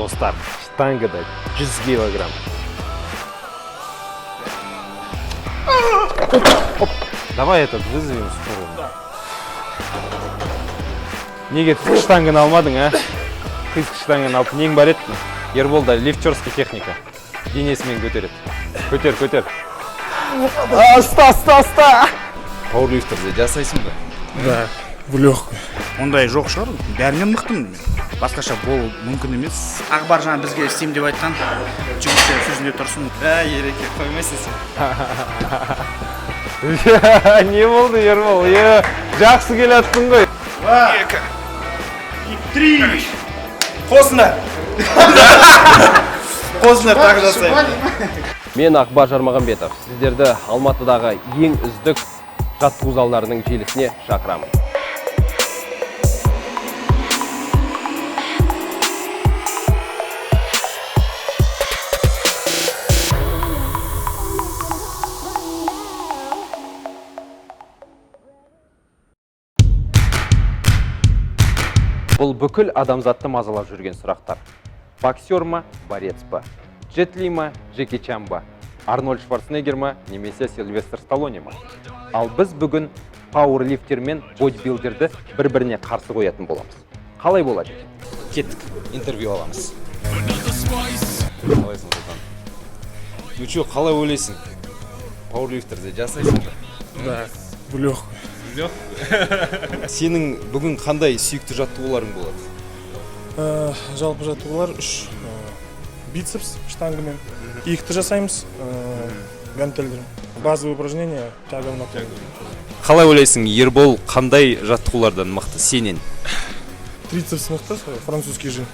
Достар, штангада 100 килограмм. Оп, оп. Давай этот вызовем скорую. Неге штанганы алмадың, а? Қисық штанганы алып нең бар еді? Ерболда лифтерский техника. Денесімен көтереді. Көтер, көтер. Ұста, ұста, ұста. Пауэрлифтерде жасайсың ба? Да, в легкую. Ондай жоқ шығар, бәрінен мықтымын мен. Басқаша болу мүмкін емес. Ақбар жаңа бізге істеймін деп айтқан жігіттер сөзінде тұрсын. Ә, Ереке, қоймайсың сен. Не болды, Ербол? Е, жақсы келаттың ғой. Три. Қосыңдар. Қосыңдар, тағы жасаймын. Мен Ақбар Жармағамбетов. Сіздерді Алматыдағы ең үздік жаттығу залдарының желісіне шақырамын. Бұл бүкіл адамзатты мазалап жүрген сұрақтар. Боксер ма, борец па? Джет Ли ма, Джеки Чан ба? Арнольд Шварценеггер ма, немесе Сильвестр Сталлоне ма? Ал біз бүгін пауэрлифтер мен бодибилдерді бір-біріне қарсы қоятын боламыз. Қалай болады екен? Кеттік, интервью аламыз. Қалайсың, Сұлтан? Ну чё, қалай ойлайсың? Пауэрлифтерде жасайсың ба? Да, в легкую. Сенің бүгін қандай сүйікті жаттығуларың болады? Жалпы жаттығулар үш. Бицепс штангамен, иықты жасаймыз, гантельдермен. Базовые упражнения тяга в наклон. Қалай ойлайсың, Ербол қандай жаттығулардан мықты сенен? Трицепс мықты, сол французский жим.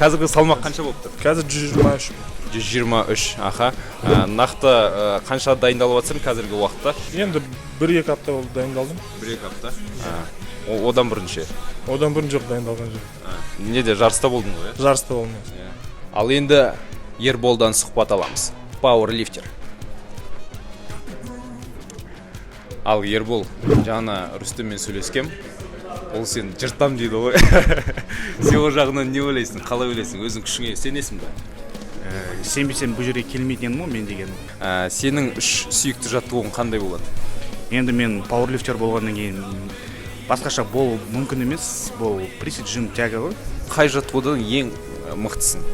Қазіргі салмақ қанша болып тұр? Қазір 123. 123, аха. Нақты қанша дайындалып жатсың қазіргі уақытта? Енді 1-2 апта болды дайындалдым. 1-2 апта. Одан бұрын ше? Одан бұрын жоқ, дайындалған жоқ. Неде, жарыста болдың ғой, иә? Жарыста болдым. Ал енді Ерболдан сұхбат аламыз. Пауэрлифтер. Ал Ербол, жаңа Рүстеммен сөйлескем. Ол сен жыртам дейді ғой. Сен ол жағынан не ойлайсың, қалай ойлайсың, өзің күшіңе сенесің бе? Сенбесем, бұл жерге келмейтін едім ғой мен деген. Сенің үш сүйікті жаттығуың қандай болады? Енді мен пауэрлифтер болғаннан кейін басқаша болу мүмкін емес. Бұл присед, жим, тяга ғой. Қай жаттығудан ең мықтысың?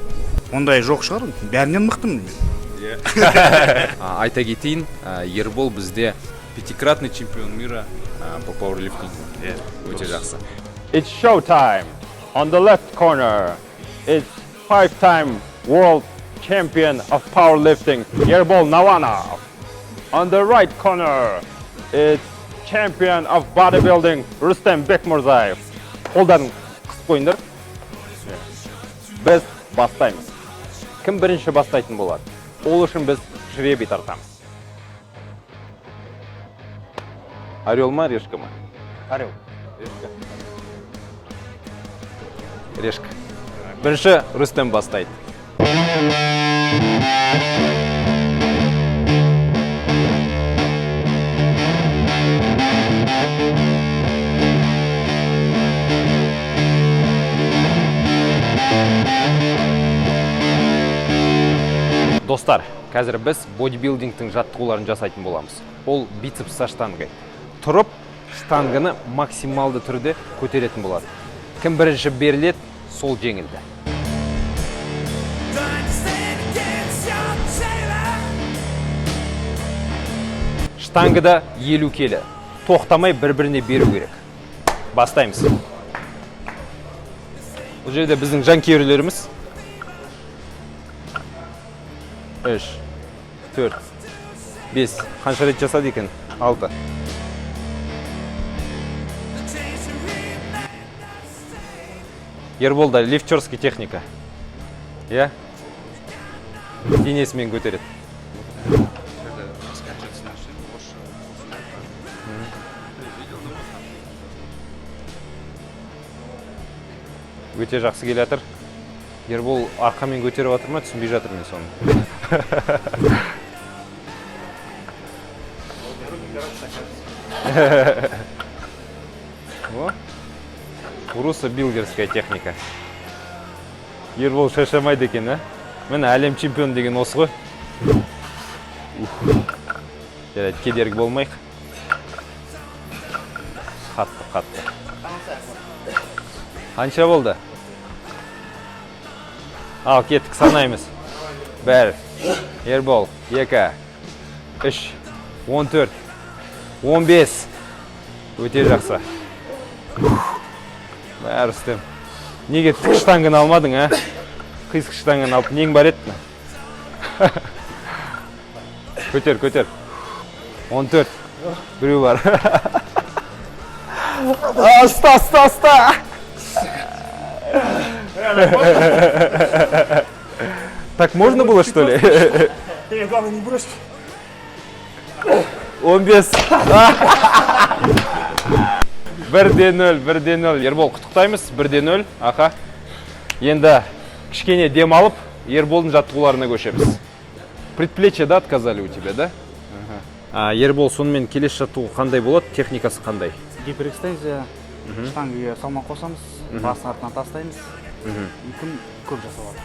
Ондай жоқ шығар, бәрінен мықтымын мен. Айта кетейін, Ербол бізде пятикратный чемпион мира по пауэрлифтингу. Өте жақсы. It's showtime. On the left corner, it's five-time world champion of powerlifting, Yerbol Nawanov. On the right corner, it's champion of bodybuilding, Rustem Bekmurzaev. Қолдарын қысып қойыңдар. Біз бастаймыз. Кім бірінші бастайтын болады? Ол үшін біз жребий тартамыз. Орел ма, решка ма? Орел. Решка. Решка. Бірінші Рүстем бастайды. Достар, қазір біз бодибилдингтің жаттығуларын жасайтын боламыз. Ол бицепс со штангой. Тұрып, штанганы максималды түрде көтеретін болады. Кім бірінші беріледі, сол жеңілді. Штангада 50 келі. Тоқтамай бір-біріне беру керек. Бастаймыз. Бұл жерде біздің жанкүйерлеріміз. 3, 4, 5. Қанша рет жасады екен? 6. Ерболда лифтерский техника. Иә? Денесімен көтереді. Өте жақсы келе жатыр. Ербол арқамен көтеріп жатыр ма, түсінбей жатырмын мен соны. О, Уруса билдерская техника. Ербол шаршамайды екен, а? Міне, әлем чемпионы деген осы ғой. Ух. Жарайды, кедергі болмайық. Қатты, қатты. Қанша болды? Ал, кеттік, санаймыз. 1, Ербол, 2, 3, 14, 15. Өте жақсы. Бәрі, Рүстем. Неге тік штанганы алмадың, а? Қисық штанганы алып нең бар еді? Көтер, көтер. 14. Біреу бар. А, ұста, ұста, ұста. Так можно было, что ли? Эй, главное не бросить. 15. 1-де 0, 1-де 0. Ербол, құттықтаймыз. 1-де 0. Аха. Енді кішкене демалып, Ерболдың жаттығуларына көшеміз. Предплечье, да, отказали у тебя, да? А, Ербол, сонымен келесі жаттығу қандай болады? Техникасы қандай? Гиперэкстензия, штангіге салмақ қосамыз, басын артына тастаймыз. И кім көп жасап алады.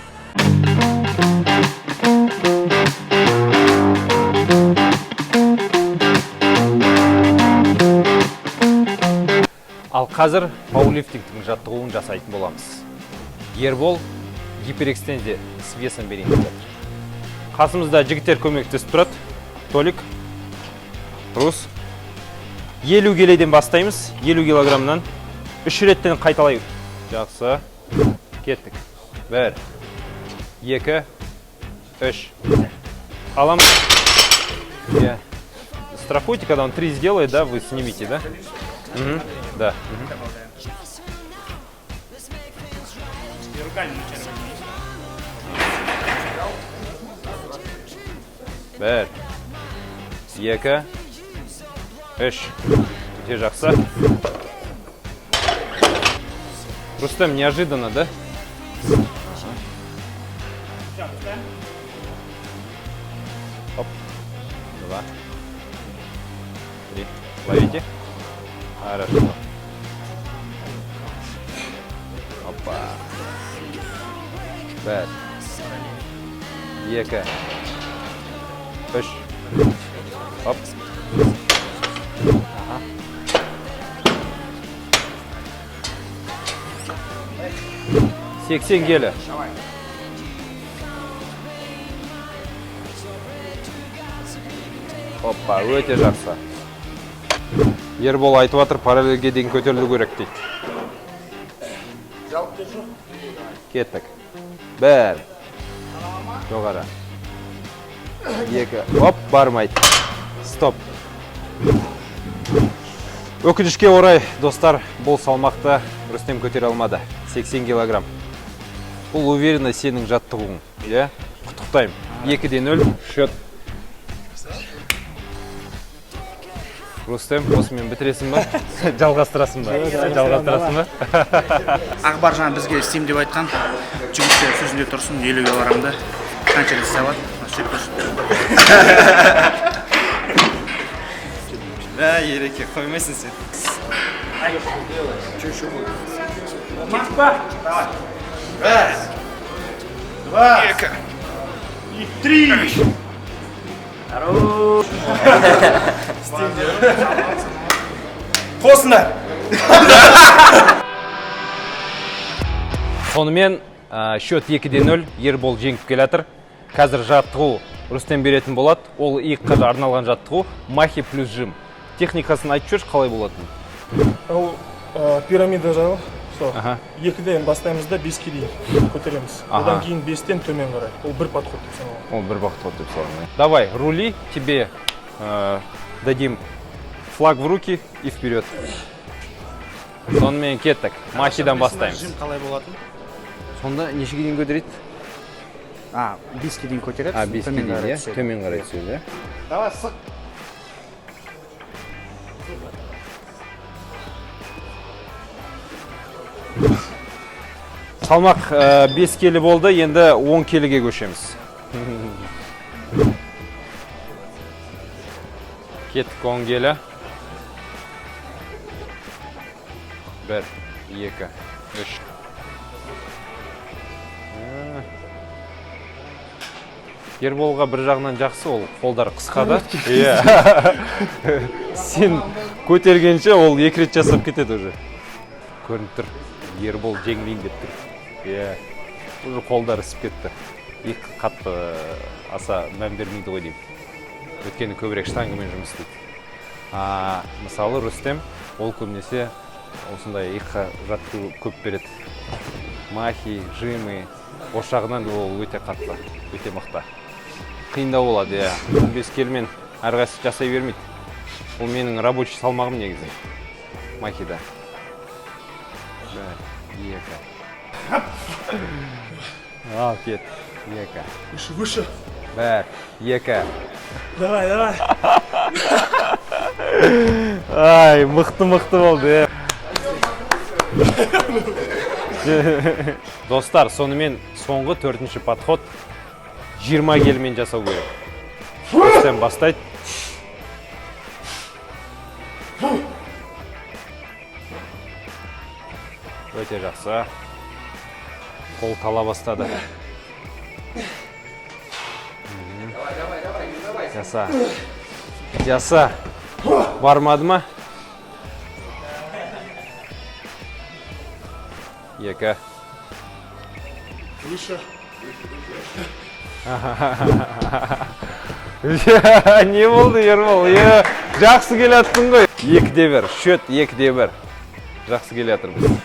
Ал қазір пауэрлифтингтің жаттығуын жасайтын боламыз. Ербол гиперэкстензия с весом берейін деп жатыр. Қасымызда жігіттер көмектесіп тұрады. Толик, Рус. 50 келіден бастаймыз, 50 килограммнан. Үш реттен қайталай. Жақсы. Кеттік. Бір, екі, үш. Аламыз. Иә. Страхуйте, когда он три сделает, да, вы снимите, да? Мгм. Да. Мгм. И руками вначале возьмись. Бір, екі, үш. Өте жақсы. Рустем, неожиданно, да? Все, Оп. Два. Три. Ловите. Хорошо. Опа. Бір. Екі. Үш. Оп. Ага. 80 келі. Давай. Опа, өте жақсы. Ербол айтып жатыр, параллельге дейін көтерілу керек дейді. Кеттік. Бір. Жоғары. Екі. Оп, бармайды. Стоп. Өкінішке орай, достар, бұл салмақты Рүстем көтере алмады. 80 килограмм. Бұл уверенно сенің жаттығуың, иә? Құттықтаймын. 2-де 0 счет. Рустем, осымен бітіресің ба? Жалғастырасың ба? Жалғастырасың ба? Ақбар жаңа бізге істеймін деп айтқан жігіттер сөзінде тұрсын, 50 килограммды қанша рет істей алады, істеп көрсін. Ә, Ереке, қоймайсың сен. Раз, два, и три. Хорош. Қосыңдар. Сонымен счет 2-де 0, Ербол жеңіп келе жатыр. Қазір жаттығу Рүстем беретін болады. Ол иыққа арналған жаттығу махи плюс жим. Техникасын айтып жіберші, қалай болатынын. Ол пирамида жайлы сол. 2-ден бастаймыз да, 5-ке дейін көтереміз. Одан кейін 5-тен төмен қарай. Ол бір подход деп саналады. Ол бір подход деп саналады. Давай, рули, тебе дадим флаг в руки и вперед. Сонымен кеттік. Махидан бастаймыз. Жим қалай болатын? Сонда нешеге дейін көтереді? А, 5-ке дейін көтереді. А, 5-ке төмен дейін, қарай иә? түседі. Төмен қарай түседі, иә? Давай, сық. Салмақ 5 келі болды, енді 10 келіге көшеміз. Кеттік, 10 келі. 1, 2, 3. Ерболға бір жағынан жақсы, ол қолдары қысқа да. Иә. Сен көтергенше ол екі рет жасап кетеді уже. Көрініп тұр. Ербол жеңілейін деп тұр. Иә. Уже қолдары ісіп кетті. Екі қатты аса мән бермейді ғой деймін. Өйткені көбірек штангамен жұмыс істейді. Мысалы, Рүстем ол көбінесе осындай иыққа жаттығу көп береді. Махи, жимы, осы жағынан ол өте қатты, өте мықты. Қиындау болады, иә. 15 келімен әрқайсысы жасай бермейді. Ол менің рабочий салмағым негізі. Махида. 1, 2. Ал, кет. 2. Выше, выше. 1, 2. Давай, давай. Ай, мықты-мықты болды, иә. Достар, сонымен соңғы 4-ші подход 20 келімен жасау керек. Рүстем бастайды. Өте жақсы. Қол тала бастады. Жаса. Жаса. Бармады ма? 2. Выше. Не болды, Ербол? Жақсы келе аттың ғой. 2-1. Счет 2-1. Жақсы келе жатырмыз.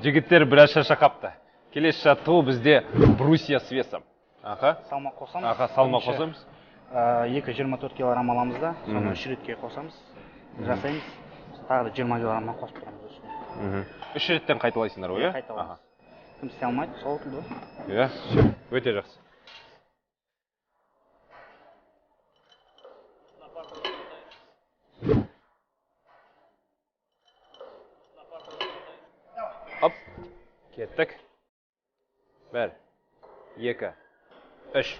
Жігіттер біраз шаршап қапты. Келесі жаттығу бізде брусья с весом. Аха. Салмақ қосамыз. Аха, салмақ қосамыз. 2,24 килограмм аламыз да, соны 3 ретке қосамыз, жасаймыз. Тағы да 20 килограммнан қосып тұрамыз үстіне. 3 реттен қайталайсыңдар ғой, иә? Қайталаймыз. Кім істей алмайды, сол ұтылды. Иә, всё. Өте жақсы. Оп. Кеттік. 1, 2, 3.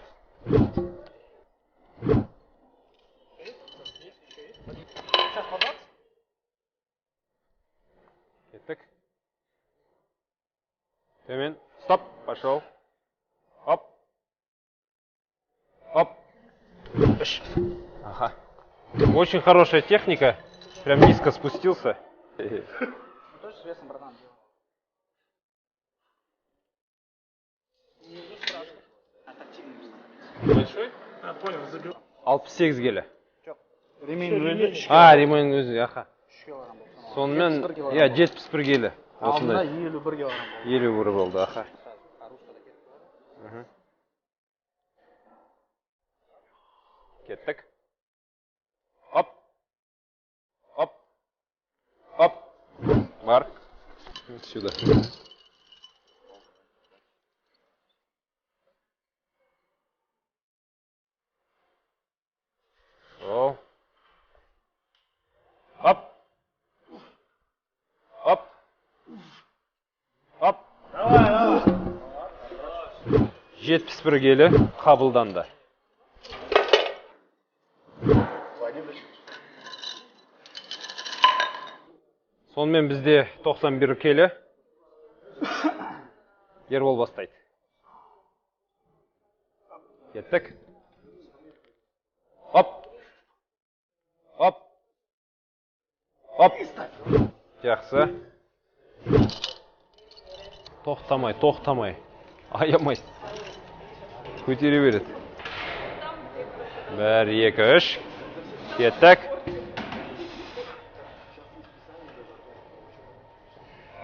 Кеттік. Төмен. Стоп. Пошел. Оп. Оп. 3. Ага. Очень хорошая техника. Прям низко спустился. Тоже с весом, братан. Большой? А, понял, забил. 68 келі. Жоқ. Ремень өзі 3 А, ремень өзі, аха. килограмм болды. Сонымен, 71 килограмм иә, 71 келі. Алдында Осындай. 51 килограмм болды. 51 болды, аха. Кеттік. Оп. Оп. Оп. Бар. Сюда. О. Оп. Оп. Оп. 71 келі қабылданды. Сонымен бізде 91 келі. Ербол бастайды. Кеттік. Оп. Оп. Оп. Жақсы. Тоқтамай, тоқтамай. Аямай. Көтере береді. 1, 2, 3. Кеттік.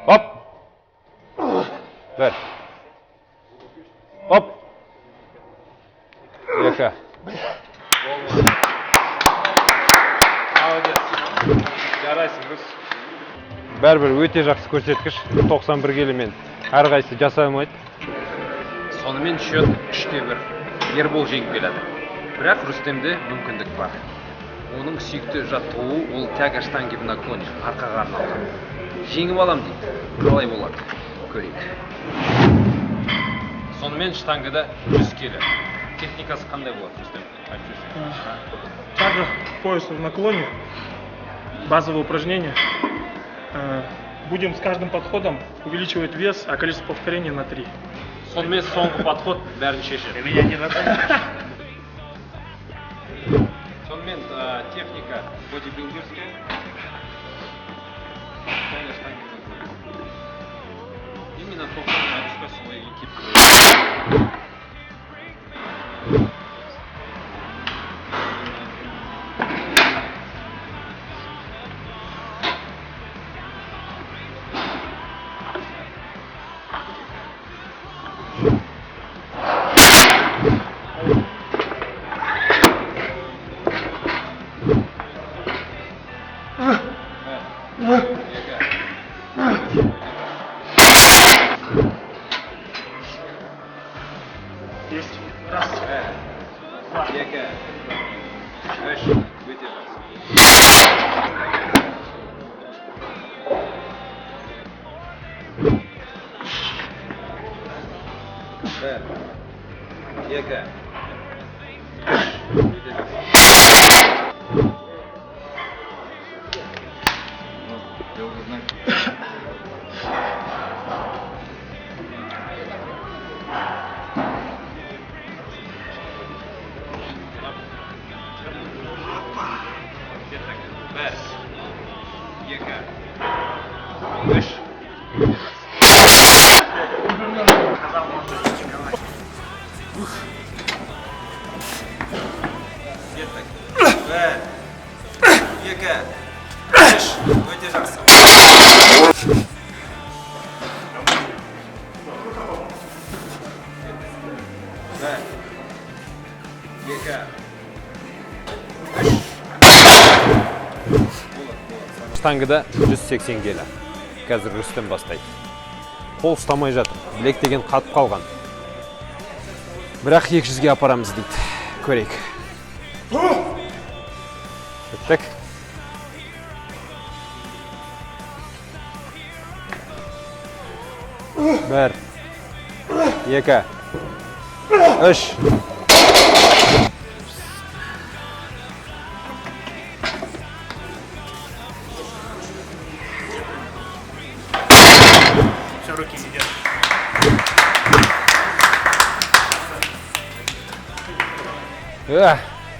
Оп. 1. Оп. 2. Молодец. Жарайсың, Рус. Бәрібір өте жақсы көрсеткіш. 91 келімен әрқайсысы жасай алмайды. Сонымен счет 3-1. Ербол жеңіп келеді. Бірақ Рүстемде мүмкіндік бар. Оның сүйікті жаттығуы ол тяга штанги в наклоне, арқаға арналған. Жеңіп алам дейді. Қалай болады? Көрейік. Сонымен штангада 100 келі. Техникасы қандай болады, Рүстем? Айтып жіберсең. Также пояс в наклоне, базовое упражнение. Будем с каждым подходом увеличивать вес, а количество повторений на 3. Сонымен, соңғы подход бәрін шешеді. Меня не запомнишь. Сонымен, техника бодибилдерская. Соңғы штанганы қою. Именно 90 градусқа солай келіп. Бір, екі, үш, Есть. Раз. бір, екі, үш, өте жақсы. Бір, екі, үш, өте жақсы. Ну, я уже знаю. Кеттік. Бір, екі, үш, өте жақсы. Кеттік. Бір, екі, үш, өте жақсы. Бір, екі, үш. Болады, болады. Штангада 180 келі. Қазір Рүстем бастайды. Қол ұстамай жатыр. Білек деген қатып қалған. Бірақ 200-ге апарамыз дейді. Көрейік. Кеттік. Бір, екі, үш. Все, руки не держат.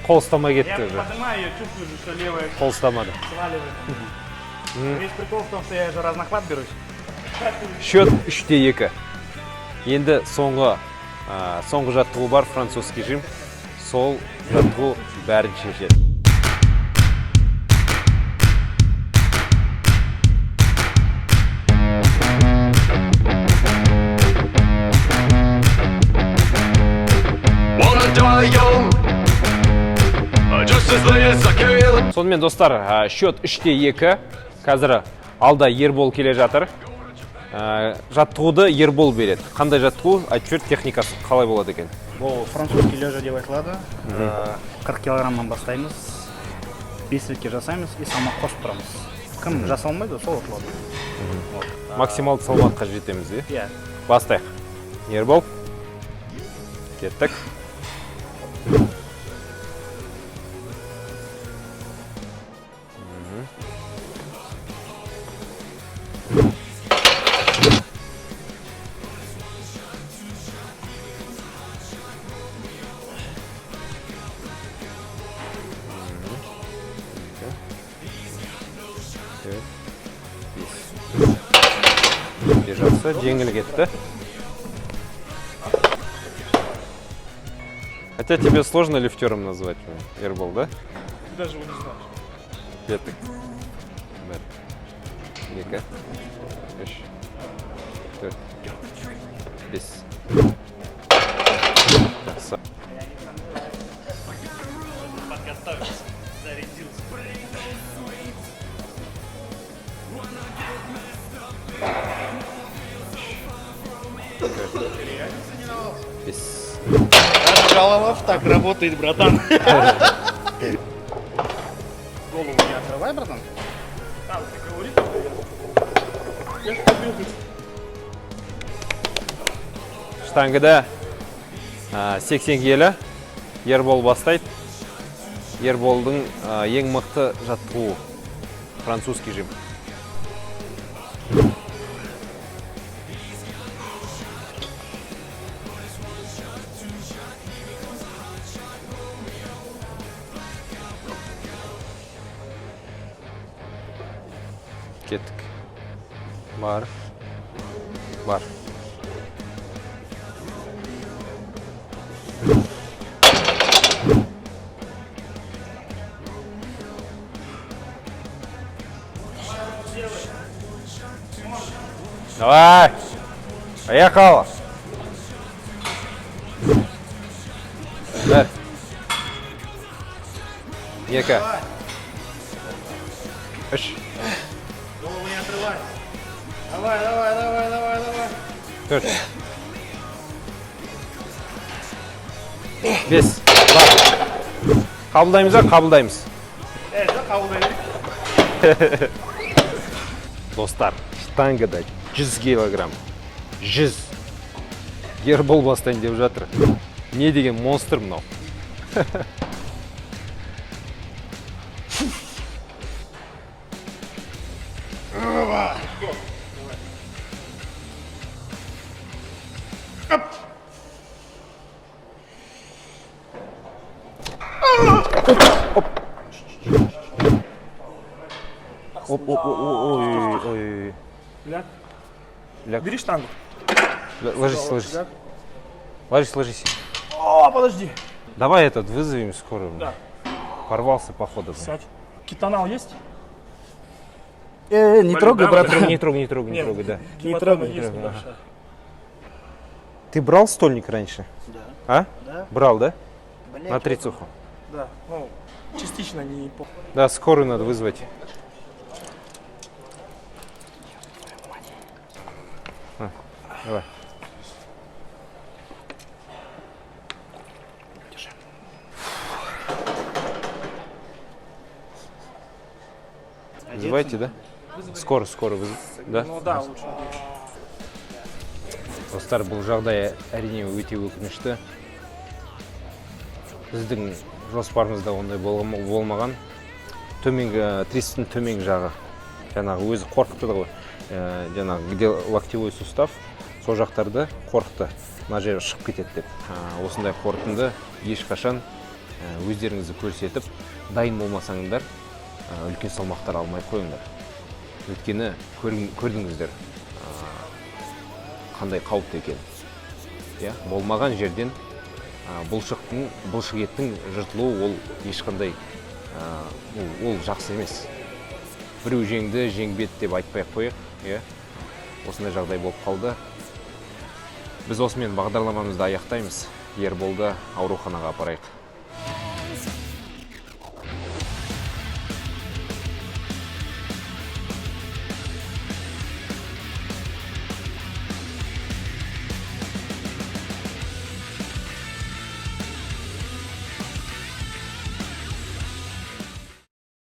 Қол ұстамай кетті Я уже. поднимаю ее, чувствую, что левая Қол ұстамады. сваливает. Весь прикол в том, что я же разнахват берусь. Счет 3-2. Енді соңғы жаттығу бар, французский жим. Сол жаттығу бәрін шешеді. Wanna die young, just as late as I can. Сонымен, достар, счет 3-2. Қазір алда Ербол келе жатыр. Жаттығуды Ербол береді. Қандай жаттығу? Айтып жібер, техникасы қалай болады екен? Бұл французский лежа деп айтылады. 40 килограммнан бастаймыз. 5 ретке жасаймыз и салмақ қосып тұрамыз. Кім жасалмайды, сол ұтылады. Вот. Максималды салмаққа жетеміз, иә? Иә. Бастайық. Ербол. Кеттік. Төрт, бес. Өте жақсы, жеңіл кетті. Хотя тебе сложно лифтером назвать, Ербол, да? Ты даже его не знаешь. Кеттік. Бір, екі, үш, төрт, бес. Жақсы. Подготовился, зарядился. Төрт, бес. Голова так работает, братан. Голову не отрывай, братан. А, ты говори, тогда я. Я ж побил. Штангада 80 келі. Ербол бастайды. Ерболдың ең мықты жаттығуы французский жим. Кеттік. Бар. Бар. Давай! Поехал! Бір. Екі. Үш. Голову не отрывай. Давай, давай, давай, давай, давай. Төрт. Бес. Бар. Қабылдаймыз ба? Қабылдаймыз. Жоқ, қабылдай берейік. Достар, штангада 100 килограмм. 100. Ербол бастайын деп жатыр. Не деген монстр мынау. Оп, оп, оп, ой, ой, ой. Ляг. Ляг. Бери штангу. Ложись, ложись. Ложись, ложись. О, подожди. Давай этот вызовем скорую. Да. Порвался, походу. Сядь. Кетонал есть? Не трогай, брат. Не трогай, не трогай, не Нет. трогай, да. Не трогай. есть небольшая. Ты брал стольник раньше? Да. А? Да. Брал, да? Блядь, На трицуху. Да, ну, частично не по. Да, скорую надо вызвать. А, давай. Вызывайте, да? Скоро, скоро вызов. Да? Ну да, лучше. Достар, бұл жағдай әрине өте өкінішті. Біздің жоспарымызда ондай болмаған. Төменгі трицептің төменгі жағы, жаңағы өзі қорқытты ғой. Жаңағы где локтевой сустав, сол жақтарды қорықты, мына жері шығып кетеді деп. Осындай қорытынды ешқашан өздеріңізді көрсетіп, дайын болмасаңдар, үлкен салмақтар алмай қойыңдар. Өйткені көрдіңіздер, қандай қауіпті екен. Иә, болмаған жерден, бұлшық еттің жыртылуы ол ешқандай, ол жақсы емес. Біреу жеңді, жеңбеді деп айтпай ақ қояйық, иә. Осындай жағдай болып қалды. Біз осымен бағдарламамызды аяқтаймыз. Ерболды ауруханаға апарайық.